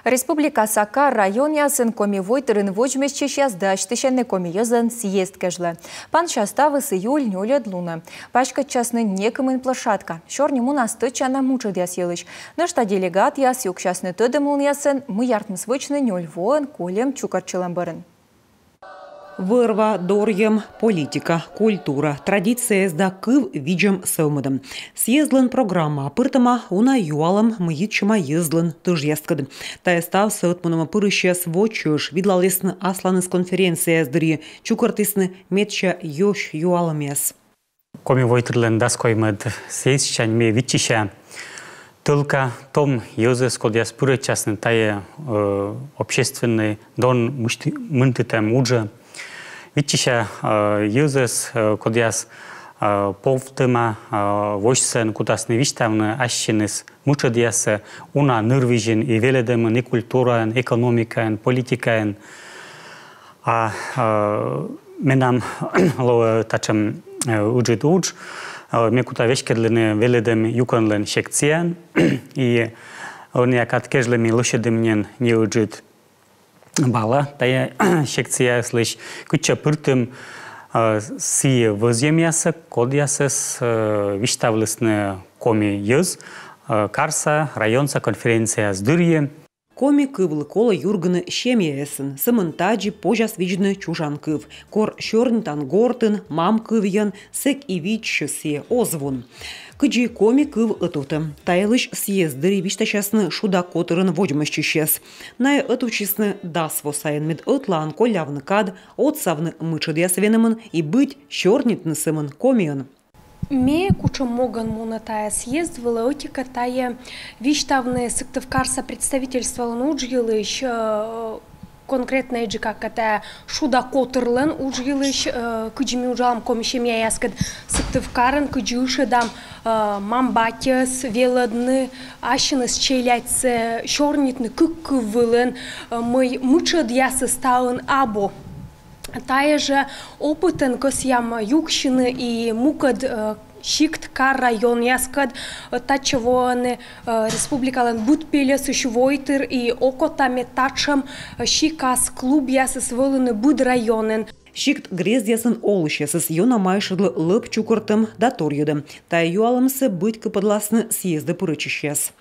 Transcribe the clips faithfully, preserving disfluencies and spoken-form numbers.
Республикаса кар-районъясын Коми войтырын водзмӧстчысьяс дасьтысьӧны коми йӧзлӧн съезд кежлӧ. Пансяс ставыс июль нёльӧд лунӧ. Паськӧдчасны некымын площадка. Сёрни мунас тӧдчана мытшӧдъяс йылысь. Нӧшта делегатъяс юксясны тӧдӧмлунъясӧн, мый артмис вӧчны нёль воӧн кольӧм чукӧртчылӧм бӧрын. Вӧр-ва дорйӧм, политика, культура, традицияяс да кыв видзӧм-сӧвмӧдӧм. Съездлӧн программаӧ пыртӧма уна юалӧм, мый йитчӧма йӧзлӧн тӧжъяскӧд. Тайӧ ставсӧ ӧтмунӧмӧ пырысьяс во чӧж видлалісны асланыс конференцияяс дырйи, чукӧртісны медся ёсь юалӧмъяс. Коми войтырлӧн дас коймӧд съездсянь ме виччыся тӧлка том йӧзӧс, кодъяс пырӧдчасны тайӧ, э, общественнӧй дон мышти-, мынтытӧм уджӧ. Виччыся, э, йӧзӧс, э, кодъяс, э, повтӧма, э, восьсӧн кутасны висьтавны ассьыныс мытшӧдъяссӧ уна нырвизьын и велӧдӧмын, и культураын, экономикаын, политикаын. А, э, менам лоӧ татшӧм, э, ыджыд удж, э, ме кута веськӧдлыны велӧдӧм юкӧнлӧн секцияӧн. И ӧнія кад кежлӧ ми лӧсьӧдім нин неыджыд бала тайӧ секцияыслысь, кытчӧ пыртім, э, сійӧ вӧзйӧмъяссӧ, кодъясӧс, э, висьтавлісны коми йӧз, э, карса, районса конференцияяс дырйи. Коми кывлы колӧ юргыны семьяясын, сӧмын тадзи позяс видзны чужан кыв. Кор сёрнитан гортын мам кывйӧн, сэк и видзсьӧ сійӧ, оз вун. Кыдзи коми кыв ӧтувтӧм, та йылысь съезд дырйи висьтасясны «Шуда котырын» водзмӧстчысьяс. Найӧ ӧтувтчисны дас во сайын, мед ӧтлаын коллявны кад, отсавны мытшӧдъяс венӧмын и быть сёрнитны сӧмын комиӧн. Ме кутшӧм могӧн муна тайӧ съезд вылӧ? Ӧти-кӧ, тайӧ висьтавны Сыктывкарса представительстволӧн удж йылысь, э, конкретнӧ ыджыд кӧ, тайӧ «Шуда котырлӧн» удж йылысь, э, кыдзи ми уджалам коми семьяяскӧд Сыктывкарын, кыдзи ышӧдам, э, мам-батьӧс велӧдны ассьыныс челядьсӧ, сёрнитны кык кыв вылын, э, мый мытшӧдъясыс таын абу. Тайӧ жӧ опытӧн кӧсъям юксьыны и мукӧд, э, сикт, кар-районъяскӧд. Э, татчӧ воӧны, э, республикалӧн быд пельӧсысь войтыр и окота, мед татшӧм, э, сикас клубъясыс вӧліны быд районын. Сикт-грездъясын олысьясӧс ёна майшӧдлӧ лӧп чукӧртӧм да торйӧдӧм. Тайӧ юалӧмсӧ быть кыпӧдласны съездӧ пырӧдчысьяс.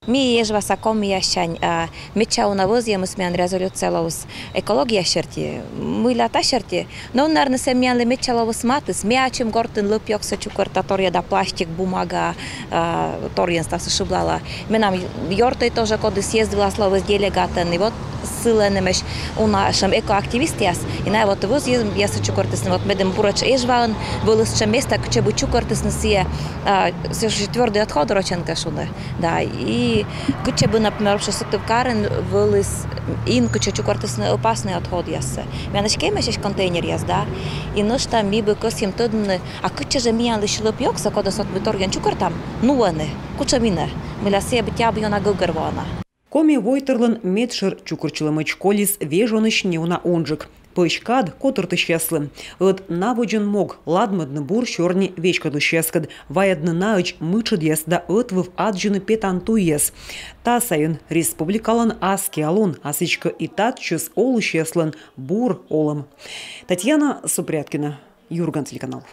Ми, эжваса комияссянь, а, медся уна вӧзйӧмыс миян резолюцияӧ лоис экология серти, мыйла та серти. Но, наверно, сійӧ миянлы медся лоис матыс. Ме ачым гортын лӧп-ёгсӧ чукӧрта, торйӧда пластик, бумага, а, торйӧн ставсӧ шыблала. Менам ёртӧй тоже, коді съезд вылас лоис делегатӧн. И вот сылӧн эмӧсь уна сэтшӧм экоактивистъяс. И найӧ вот вӧзйӧмъяссӧ чукӧртісны, вот медым буретш Эжваын вӧліс сэтшӧм места, кытчӧ бы чукӧртісны сійӧ, а, сійӧ твёрдый отход, рочӧн кӧ шуны. Да, и кытчӧ бы, например, вообще Сыктывкарын вӧліс ин, кытчӧ чукӧртісны опаснӧй отходъяссӧ. Миян эськӧ эмӧсь контейнеръяс, да. И нӧшта ми бы кӧсйим тӧдны, а кытчӧ жӧ миянлысь лӧп-ёгсӧ, кодӧс вот ми торйӧн чукӧртам, нуӧны, кутшӧм инӧ, мыйла сійӧ быттьӧ абу ёна гӧгӧрвоана. Коми войтырлӧн медшӧр чукӧртчылӧмӧдз колис вежонысь неуна унджык. Пӧсь кад котыртысьяслы. Ӧд на водзын мог — ладмӧдны бур сёрни веськӧдлысьяскӧд, вайӧдны наӧдз мытшӧдъяс да ӧтвыв аддзыны петан туйяс. Та сайын республикалӧн аскиа лун, а сідзкӧ и татчӧс олысьяслӧн бур олӧм. Татьяна Супряткина, «Юрган» телеканал.